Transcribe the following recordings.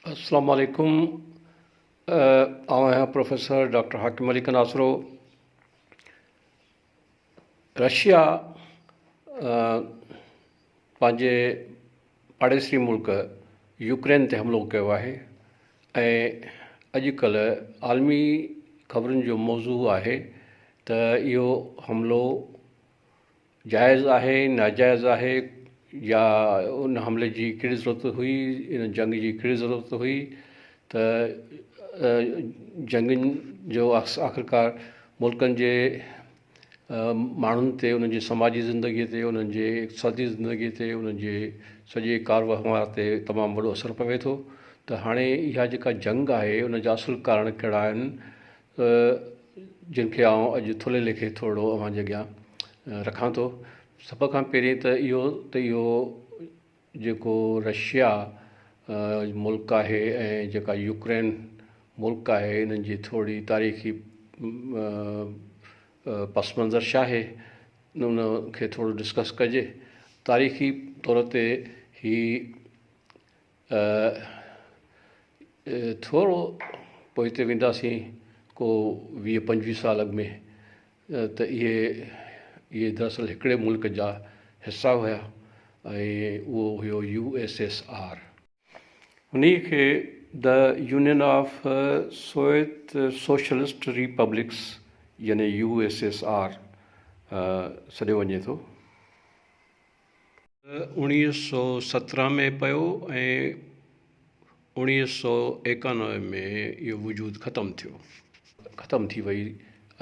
السلام عليڪم آئون آهيان professor doctor Hakim Ali Kanasro. Russia پنهنجي پاڙيسري ملڪ يوڪرين تي حملو ڪيو آهي ۽ اڄڪلهه عالمي خبرن جو موضوع آهي ته اهو حملو جائز آهي ناجائز آهي يا ان حملي جي ڪهڙي ضرورت هئي ان جنگ جي ڪهڙي ضرورت هئي ته جنگين جو آخرڪار ملڪن جي ماڻهن تي انهن جي سماجي زندگي تي انهن جي اقتصادي زندگي تي انهن جي سڄي ڪار وهنوار تي تمام وڏو اثر پوي ٿو ته هاڻي اها جيڪا جنگ آهي ان جا اصل ڪارڻ ڪهڙا آهن جن کي آئون اڄ ٿلهي ليکي ٿورڙو اوهان جي اڳيان رکان ٿو. سڀ کان پهرين ته اهو ته اهو جيڪو رشيا ملڪ آهي ۽ جيڪا يوڪرين ملڪ آهي انهن جي ٿورڙي تاريخي پس منظر ڇا آهي ان کي ٿورو ڊسڪس ڪجي. تاريخي طور تي هي ٿورو پوئتي وينداسين ڪو ويهه پنجويهه سال اڳ ۾ ته اهي اهي دراصل هڪڙي ملڪ جا حصا هيا ۽ اهو هيو يو ايس ايس آر. انهي کي the union of Soviet socialist republics يعني يو ايس ايس آر سڏيو وڃي ٿو. 1917 ۾ پيو ۽ 1991 ۾ اهو وجود ختم ٿيو. ختم ٿي وئي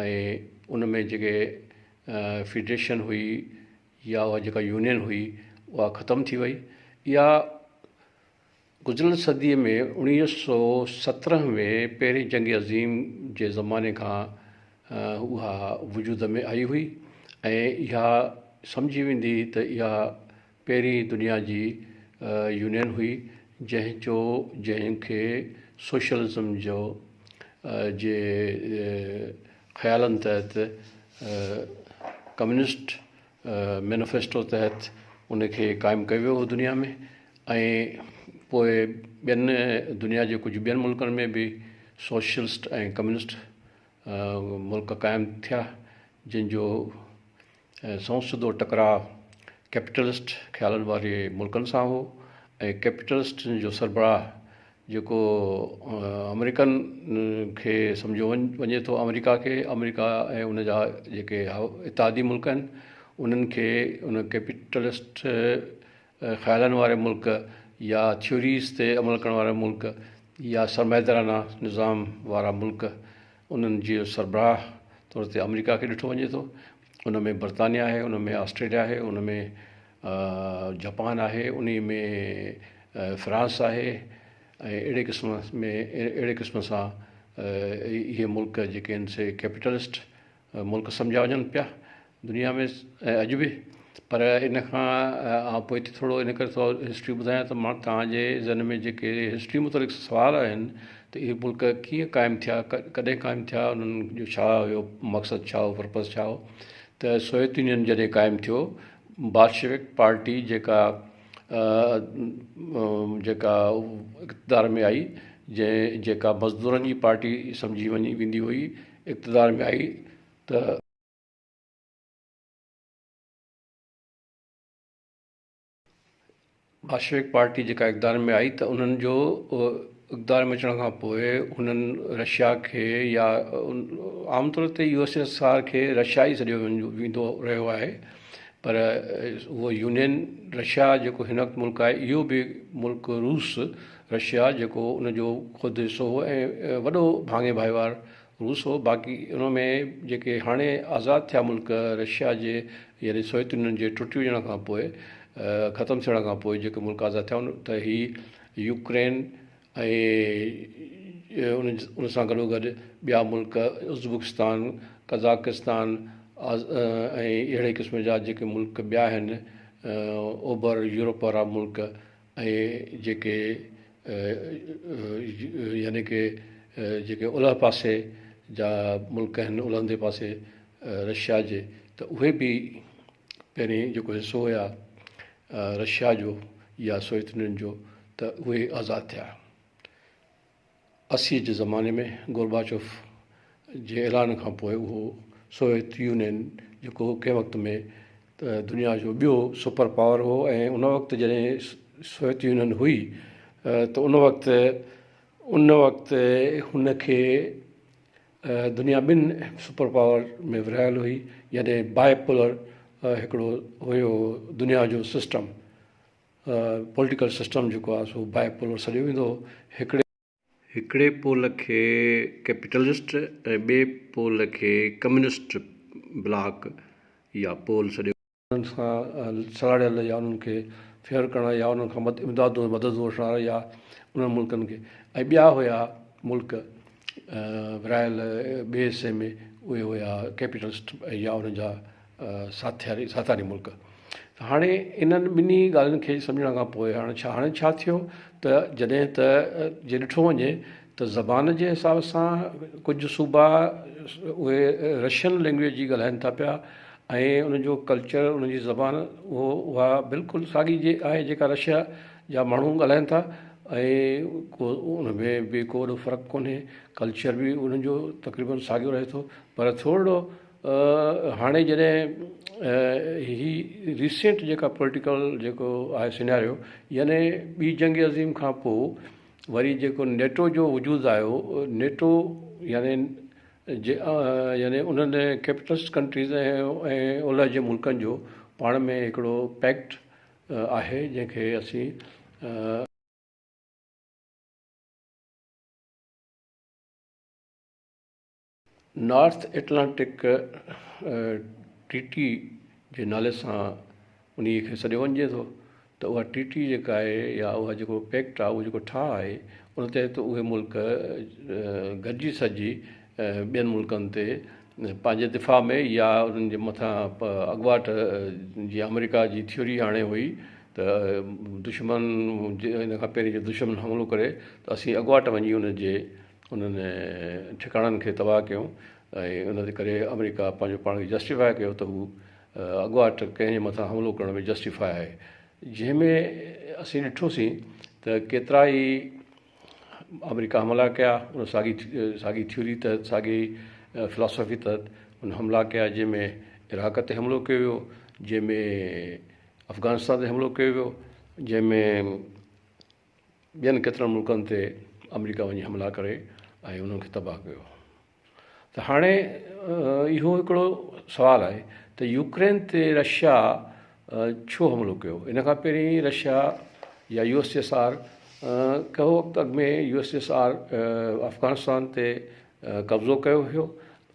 ۽ ان ۾ جيڪي فيڊريشن هئي يا اها جيڪا يونين هئي اها ختم ٿي وئي. اها گذريل صديء ۾ 1917 ۾ پهرين جنگ عظيم جي زماني کان اها وجود ۾ آئي هئي ۽ اها سمجهي ويندي هئي ته اها پهرين دنيا جي يونين هئي جنهن جو جنهن کي سوشلزم جو جي خيالن تحت ڪميونسٽ مينوفيسٽو تحت ان کي قائم ڪيو ويو هو دنيا ۾ ۽ پوء ٻين دنيا جي ڪجهه ٻين ملڪن ۾ به سوشلسٽ ۽ ڪميونسٽ ملڪ قائم ٿيا جن جو سنئون سڌو ٽڪراء ڪيپيٽلسٽ خيالن واري ملڪن سان هو ۽ ڪيپيٽلسٽن جو سربراهه جيڪو آمريڪن کي سمجهيو وڃي ٿو آمريڪا کي آمريڪا ۽ ان جا جيڪي اتحادي ملڪ آهن انهن کي ان ڪيپيٽلسٽ خيالن واري ملڪ يا ٿيوريز تي عمل ڪرڻ وارا ملڪ يا سرمائيدارانه نظام وارا ملڪ انهن جي سربراهه طور تي آمريڪا کي ڏٺو وڃي ٿو ان ۾ برطانيا آهي ان ۾ آسٽريليا آهي ان ۾ جپان آهي انهي ۾ فرانس آهي ۽ اهڙي قسم ۾ اهڙي قسم سان اهي ملڪ جيڪي آهن سي ڪيپيٽلسٽ ملڪ سمجهيا وڃن پيا دنيا ۾ ۽ اڄ به پر ان کان آئون پوئتي ٿورو ان ڪري ٿو هسٽري ٻڌايان ته مان توهان جي ذهن ۾ جيڪي هسٽري متعلق سوال آهن ته اهي ملڪ ڪيئن قائم ٿيا ڪڏهن قائم ٿيا انهن جو ڇا هيو مقصد ڇا هو پرپز ڇا هو ته سوويت يونين جڏهن قائم ٿيو بالشويڪ پارٽي جيڪا جيڪا اقتدار ۾ آئي جنهن جيڪا مزدورن جي پارٽي سمجهي وڃي ويندي هئي اقتدار ۾ آئي ته بالشويڪ پارٽي جيڪا اقتدار ۾ آئي ته انهن جو اقتدار ۾ اچڻ کان پوء انهن رشيا کي يا عام طور تي يو ايس ايس آر کي رشيا ئي سڏيو ويندو رهيو آهي پر اهو يونين رشيا جيڪو هن وقت ملڪ آهي اهو به ملڪ روس رشيا جيڪو ان جو خود حصو هو ۽ وڏو ڀاڱي ڀائيوار روس هو باقي ان ۾ جيڪي هاڻي آزاد ٿيا ملڪ رشيا جي يعني سوويت يونين جي ٽٽي وڃڻ کان پوء ختم ٿيڻ کان پوء جيڪي ملڪ آزاد ٿيا ته هي يوڪرين ۽ ان سان گڏو گڏ ٻيا ملڪ ازبڪستان قزاقستان ۽ اهڙي قسم جا جيڪي ملڪ ٻيا آهن اوڀر يورپ وارا ملڪ ۽ جيڪي يعني ڪي جيڪي اولهه پاسي جا ملڪ آهن الهندي پاسي رشيا جي ته اهي به پهرين جيڪو حصو هيا رشيا جو يا سوويت يونين جو ته اهي آزاد ٿيا. 80 جي زماني ۾ گورباچوف جي اعلان کان پوء اهو سوويت يونين جيڪو ڪنهن وقت ۾ دنيا جو ٻيو سپر پاور هو ۽ ان وقت جڏهن سوويت يونين هئي ته ان وقت ان وقت هن کي دنيا ٻن سپر پاور ۾ ورهايل هئي يعني بائي پولر هڪڙو هيو دنيا جو سسٽم پوليٽيڪل سسٽم جيڪو آهي سو بائي پولر سڏيو ويندو هو. هڪڙي. هڪڙي پول کي ڪيپيٽلسٽ ۽ ٻئي پول کي ڪميونسٽ بلاڪ يا پول سڏيو. انهن سان سلهاڙيل يا انهن کي فيور ڪرڻ يا انهن کان امدادون مددون وٺڻ وارا يا انهن ملڪن کي ۽ ٻيا هيا ملڪ ورهايل ٻئي حصي ۾ اهي هيا ڪيپيٽلسٽ يا انهن جا ساٿياري ساٿاري ملڪ ته هاڻي انهن ٻنهي ڳالهين کي سمجهڻ کان پوء هاڻي ڇا هاڻي ڇا ٿيو ته جڏهن ته جي ڏٺو وڃي ته زبان جي حساب سان ڪجهه صوبا اهي رشين لينگويج جي ڳالهائين ٿا پيا ۽ ان جو ڪلچر ان جي زبان اهو اها بلڪل ساڳي جي آهي جيڪا رشيا جا ماڻهو ڳالهائين ٿا ۽ ڪو ان ۾ به ڪو وڏو فرق ڪونهي ڪلچر به انهن جو تقريبن ساڳيو رهي ٿو پر ٿورڙو هاڻي جڏهن هي ريسينٽ جيڪا پوليٽيڪل جيڪو آهي سيناريو يعني ٻي جنگ عظيم کان پوء وري جيڪو نيٽو جو وجود آيو نيٽو يعني يعني انهن ڪيپيٽلسٽ ڪنٽريز ۽ اولهه جي ملڪن جو پاڻ ۾ هڪڙو پيڪٽ آهي جنهن کي اسين نارٿ ائٽلانٽڪ ٽريٽي جي نالي سان انهي کي سڏيو وڃجي ٿو ته اها ٽريٽي جيڪا آهي يا اها جيڪو پيڪٽ آهي اهو جيڪو ٺاهه آهي ان تحت اهي ملڪ گڏجي سڏجي ٻين ملڪن تي پنهنجي دفاع ۾ يا انهن جي مٿان اڳواٽ جيئن آمريڪا جي ٿيوري هاڻي هئي ته دشمن ان کان پهرين جو دشمن حملو ڪري ته اسين اڳواٽ وڃي ان جي انهن ٺڪاڻن کي تباهه ڪيو ۽ ان جي ڪري آمريڪا پنهنجو پاڻ کي جسٽيفاء ڪيو ته هو اڳواٽ ڪنهن جي مٿان حملو ڪرڻ ۾ جسٽيفاء آهي جنهن ۾ اسين ڏٺوسين ته ڪيترا ئي آمريڪا حملا ڪيا ان ساڳي ساڳي ٿيوري تحت ساڳي فلاسافي تحت ان حملا ڪيا جنهن ۾ عراق تي حملو ڪيو ويو جنهن ۾ افغانستان تي حملو ڪيو ويو جنهن ۾ ٻين ڪيترن ملڪن تي آمريڪا وڃي حملا ڪري ۽ انهن کي تباهه ڪيو ته هاڻي اهو هڪڙو سوال آهي ته يوڪرين تي رشيا ڇو حملو ڪيو ان کان پهرين رشيا يا يو ايس ايس آر ڪنهن وقت اڳ ۾ U S S R Afghanistan تي قبضو ڪيو هيو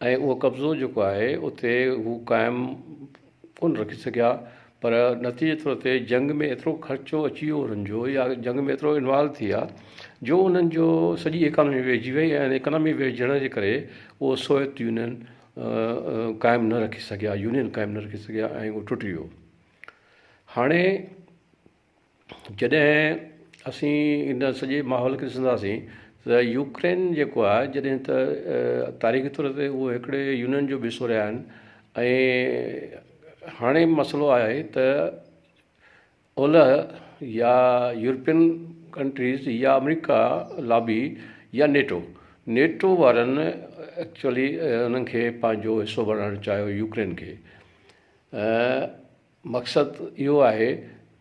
۽ اهو قبضو جيڪو آهي اتي هو قائم ڪونه رکي سگهيا پر نتيجي طور تي جنگ ۾ ايترو خرچو اچي ويو انهن جو يا جنگ ۾ ايترو انوالو ٿي ويا جو انهن جو سڄي اڪانومي ويهجي وئي ۽ اڪانومي ويهجڻ جي ڪري اهو سوويت يونين قائم نه رکي سگهيا يونين قائم نه رکي سگهيا ۽ اهو ٽٽي ويو هاڻي جڏهن اسين ان سڄي ماحول کي ڏسنداسين ته يوڪرين جيڪو آهي جڏهن ته تاريخي طور تي اهو هڪڙي يونين جو به حصو رهيا آهن ۽ هاڻي مسئلو آهي ته اولهه يا يورپين ڪنٽريز يا آمريڪا لابي يا نيٽو نيٽو وارن ايڪچوئلي انهن کي پنهنجو حصو بڻائڻ چاهيو يوڪرين کي مقصد اهو آهي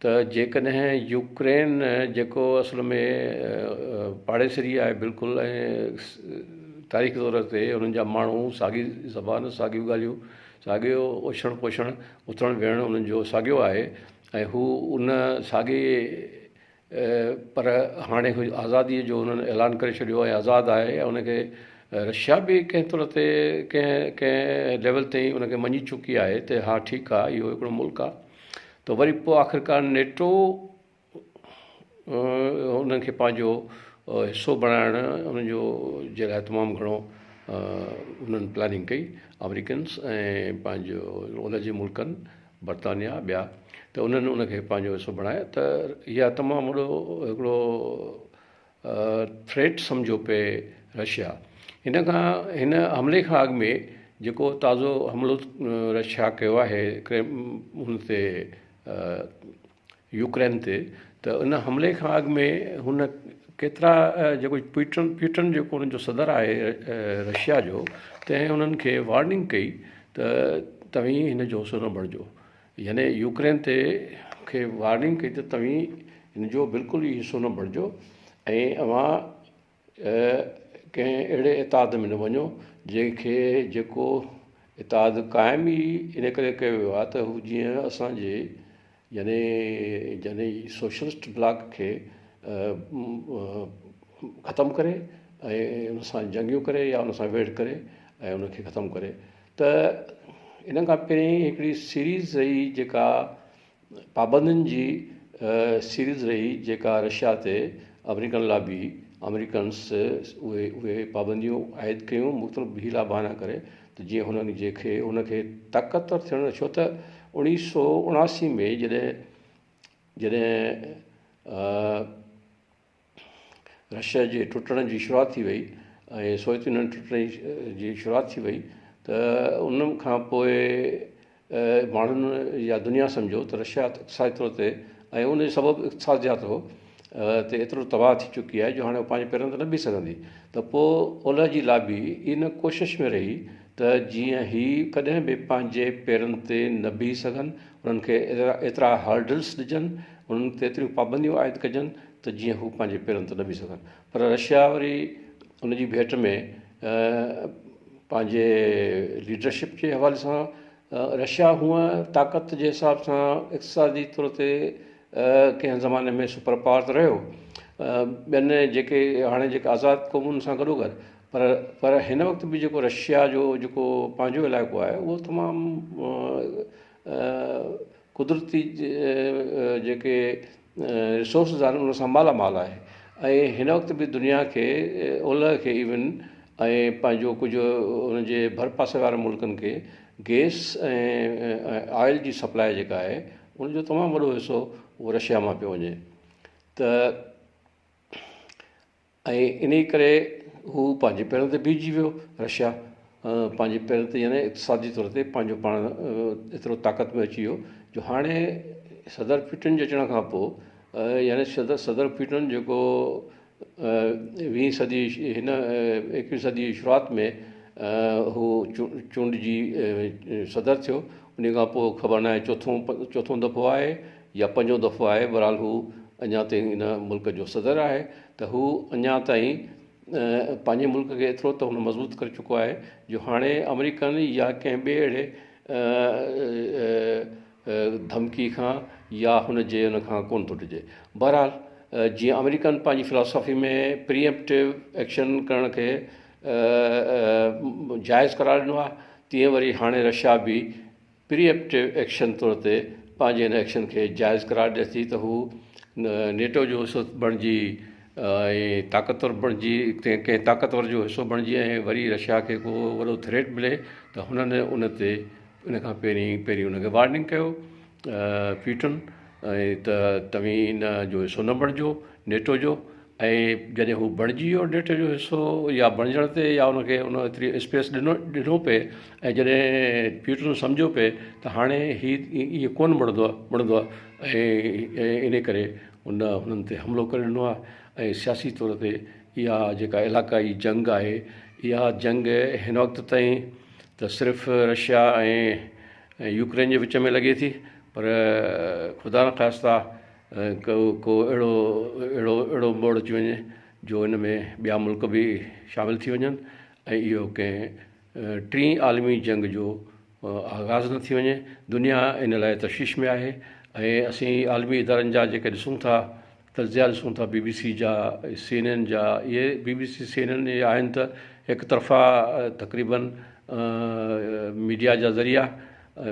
ته جيڪڏهن يوڪرين جيڪو اصل ۾ پاڙيسري آهي بلڪل ۽ تاريخي طور تي انهن جا ماڻهو ساڳي زبان ساڳيون ڳالهيون ساڳيو اوڇڻ پوڇڻ اٿڻ ويهڻ انهن جو ساڳيو آهي ۽ هو ان ساڳي پر هاڻي هو آزاديء جو انهن اعلان ڪري ڇڏيو ۽ آزاد آهي ۽ ان کي رشيا به ڪنهن طور تي ڪنهن ڪنهن ليول تائين ان کي مڃي چڪي آهي ته ها ٺيڪ آهي اهو هڪڙو ملڪ آهي ته وري پوء آخرڪار نيٽو انهن کي پنهنجو حصو بڻائڻ ان جو جي لاء تمام گهڻو انهن پلاننگ ڪئي آمريڪنس ۽ پنهنجو اولهه جي ملڪن برطانيا ٻيا ته انهن ان کي پنهنجو حصو بڻايو ته اها تمام وڏو هڪڙو ٿريٽ سمجهيو پئي رشيا هن کان هن حملي کان اڳ ۾ جيڪو تازو حملو رشيا ڪيو آهي هن تي يوڪرين تي ته ان حملي کان اڳ ۾ هن ڪيترا جيڪو پيوٽن پيوٽن جيڪو انهن جو صدر آهي رشيا جو تنهن انهن کي وارننگ ڪئي ته توهين هن جو حصو نه بڻجو يعني يوڪرين تي کي وارننگ ڪئي ته توهين هن جو بلڪل ئي حصو نه بڻجو ۽ اوهان ڪنهن اهڙي اتحاد ۾ نه وڃو جنهن کي جيڪو اتحاد قائم ئي ان ڪري ڪيو ويو آهي ته هو جيئن اسان جي يعني يعني سوشلسٽ بلاڪ کي ختم ڪري ۽ ان سان جنگيون ڪري يا ان سان ويڙهه ڪري ۽ ان کي ختم ڪري ته ان کان پهرين هڪڙي سيريز رهي جيڪا پابندين جي سيريز رهي جيڪا رشيا تي آمريڪن لابي آمريڪنس اهي اهي پابنديون عائد ڪيون مختلف حيلا بهانا ڪري ته جيئن هنن جي کي ان کي طاقتور ٿيڻ ڇو ته اوڻيهه سو اڻاسي ۾ جڏهن جڏهن رشيا جي ٽٽڻ جي شروعات ٿي وئي ۽ سوويت يونين ٽٽڻ جي شروعات ٿي وئي ته ان کان پوء ماڻهن يا دنيا سمجهيو ته رشيا اقتصادي طور تي ۽ ان جو سبب اقتصاديات هو ته ايترو تباهه ٿي چڪي آهي جو هاڻي پنهنجي پيرن تي نه بيهي سگهندي ته پوء اولهه جي لابي ان ڪوشش ۾ رهي ته جيئن هي ڪڏهن به پنهنجي پيرن تي نه بيهي سگهن انهن کي ايترا هرڊلس ڏجن انهن تي ايتريون پابنديون عائد ڪجن ته جيئن هو پنهنجي پيرن تي نه بيهي سگهن پر رشيا وري ان جي ڀيٽ ۾ پنهنجي ليڊرشپ جي حوالي سان رشيا هونء طاقت جي حساب سان اقتصادي طور تي ڪنهن زماني ۾ سپر پاور ته رهيو ٻين جيڪي هاڻي جيڪي آزاد قومن سان گڏو گڏ پر پر هن وقت به جيڪو رشيا جو جيڪو پنهنجو علائقو آهي اهو تمام قدرتي جيڪي ريسورسز آهن ان سان مالا مال آهي ۽ هن وقت به دنيا کي اولهه کي ايون ۽ پنهنجو ڪجهه ان جي ڀر پاسي وارن ملڪن کي گيس ۽ آئل جي سپلاء جيڪا آهي ان جو تمام وڏو حصو اهو رشيا مان پيو وڃي ته ۽ انهيء ڪري هو پنهنجي پيرن تي بيهجي ويو. رشيا پنهنجي پيرن تي يعني اقتصادي طور تي پنهنجو پاڻ ايترو طاقت ۾ اچي ويو جو هاڻي صدر پيوٽن جي اچڻ کان پوء يعني صدر صدر پيوٽن جيڪو ويهين صدي هن ايڪويهين صدي جي شروعات ۾ هو چونڊجي صدر ٿيو ان کان پوء خبر ناهي چوٿون چوٿون دفعو آهي يا پنجون دفعو آهي بهرحال هو اڃا تائين ان ملڪ جو صدر آهي ته هو اڃا تائين پنهنجي ملڪ کي ايترو ته هن مضبوط ڪري چڪو آهي جو هاڻي آمريڪن يا ڪنهن ٻئي اهڙي ڌمڪي کان يا هن جي ان کان ڪونه ٿو ڊڄي بهرحال جيئن آمريڪن پنهنجي فلاسافي ۾ پري ايمپٽو ايڪشن ڪرڻ کي جائز قرار ڏنو آهي تيئن وري هاڻي رشيا به پري ايڪٽو ايڪشن طور تي پنهنجي ان ايڪشن کي جائز قرار ڏئي ٿي ته هو نيٽو جو حصو بڻجي ۽ طاقتور بڻجي ڪنهن طاقتور جو حصو بڻجي ۽ وري رشيا کي ڪو وڏو ٿريٽ ملي ته هنن ان تي ان کان پهرين پهرين ان کي وارننگ ڪيو پيوٽن ۽ ته توهين ان جو حصو نه بڻجو نيٽو جو ۽ جڏهن هو بڻجي ويو نيٽو جو حصو يا بڻجڻ تي يا ان کي ان ايتري اسپيس ڏنو ڏنو پئي ۽ جڏهن پيوٽن سمجهيو پئي ته هاڻي هي ائين ڪونه مڙندو مڙندو ۽ ان ڪري ان هنن تي حملو ڪري ڏنو آهي ۽ سياسي طور تي اها جيڪا علاقائي جنگ آهي اها جنگ هن وقت تائين ته صرف رشيا ۽ يوڪرين جي وچ ۾ لڳي ٿي پر خدا نخواسته ڪو ڪو اهڙو اهڙو اهڙو موڙ اچي وڃي جو ان ۾ ٻيا ملڪ به شامل ٿي وڃن ۽ اهو ڪنهن ٽين عالمي جنگ جو آغاز نه ٿي وڃي دنيا ان لاء تشويش ۾ آهي ۽ اسين عالمي ادارن جا جيڪي ڏسون ٿا تجزيا ڏسون ٿا بي بي سي جا سي اين اين جا اهي B B C C N N اهي آهن ته هڪ طرفا تقريبن ميڊيا جا ذريعا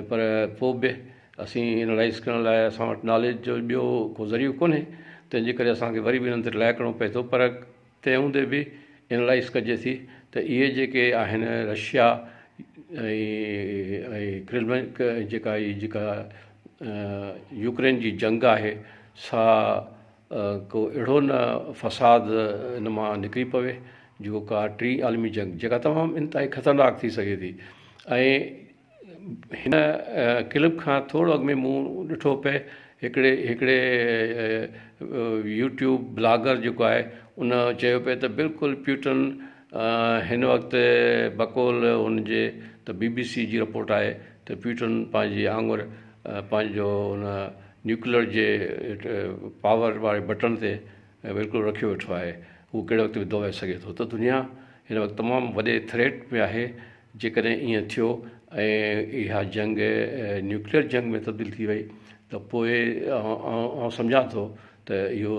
پر پوء به اسين اينالائز ڪرڻ لاء اسان وٽ ناليج جو ٻيو ڪو ذريعو ڪونهي تنهن جي ڪري اسان کي وري به انهن تي رلائي ڪرڻو پئي ٿو پر تنهن هوندي به اينالائز ڪجي ٿي ته اهي جيڪي آهن رشيا ۽ ڪريملن جيڪا هي جيڪا يوڪرين جي جنگ آهي سا ڪو اهڙو نه فساد ان مان نڪري پوي جو ڪا ٽين عالمي جنگ جيڪا تمام انتهائي خطرناڪ ٿي سگهي ٿي ۽ هن ڪلپ کان ٿورو اڳ ۾ مون ڏٺو پئي هڪڙي هڪڙي يوٽيوب بلاگر جيڪو آهي ان چيو پئي ته بلڪل پيوٽن هن وقت بقول ان جي ته بي بي سي جي رپورٽ آهي ته پيوٽن پنهنجي آڱر پنهنجو ان نيوڪلر جي پاور واري بٽڻ تي بلڪل رکيو ويٺو آهي هو ڪهڙي وقت به دٻائي سگهي ٿو ته دنيا هن وقت تمام وڏي ٿريٽ ۾ آهي جيڪڏهن ائين ٿيو ۽ اها جنگ نيوڪليئر جنگ ۾ تبديل ٿي وئي ته پوء آئون سمجهان ٿو ته اهو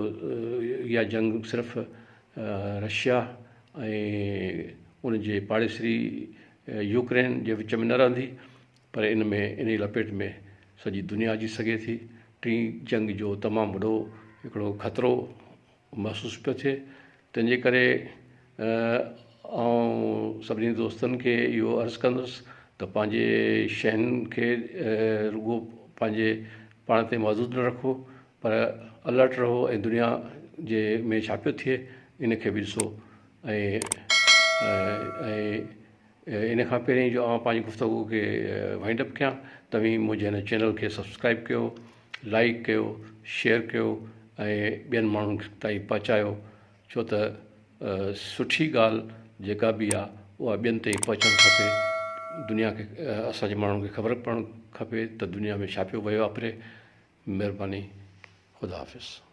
اها جنگ صرف رشيا ۽ ان جي پاڙيسري يوڪرين جي وچ ۾ نه رهندي پر ان ۾ انهي لپيٽ ۾ سڄي دنيا اچي سگهي ٿي. ٽين جنگ جو تمام وڏو هڪڙو خطرو محسوس پيو ٿئي تنهن جي ڪري آئون سڀني دوستن کي اهو عرض ڪندس ته پنهنجي شين کي رڳو پنهنجي پاڻ تي محدود نه رکو پر الرٽ رهو ۽ دنيا جي ۾ ڇا پيو ٿئي ان کي به ڏسو ۽ ۽ ان کان پهرين جو آئون پنهنجي گفتگو کي وائنڊ اپ ڪيان توهين منهنجي هن چينل کي سبسڪرائب ڪيو لائڪ ڪيو شيئر ڪيو ۽ ٻين ماڻهن تائين پهچايو ڇو ته سٺي ڳالهه جيڪا به آهي اها ٻين تائين پهچڻ کپي دنيا کي اسان جي ماڻهن کي خبر پوڻ کپي ته دنيا ۾ ڇا پيو وهي واپري مهرباني خدا حافظ.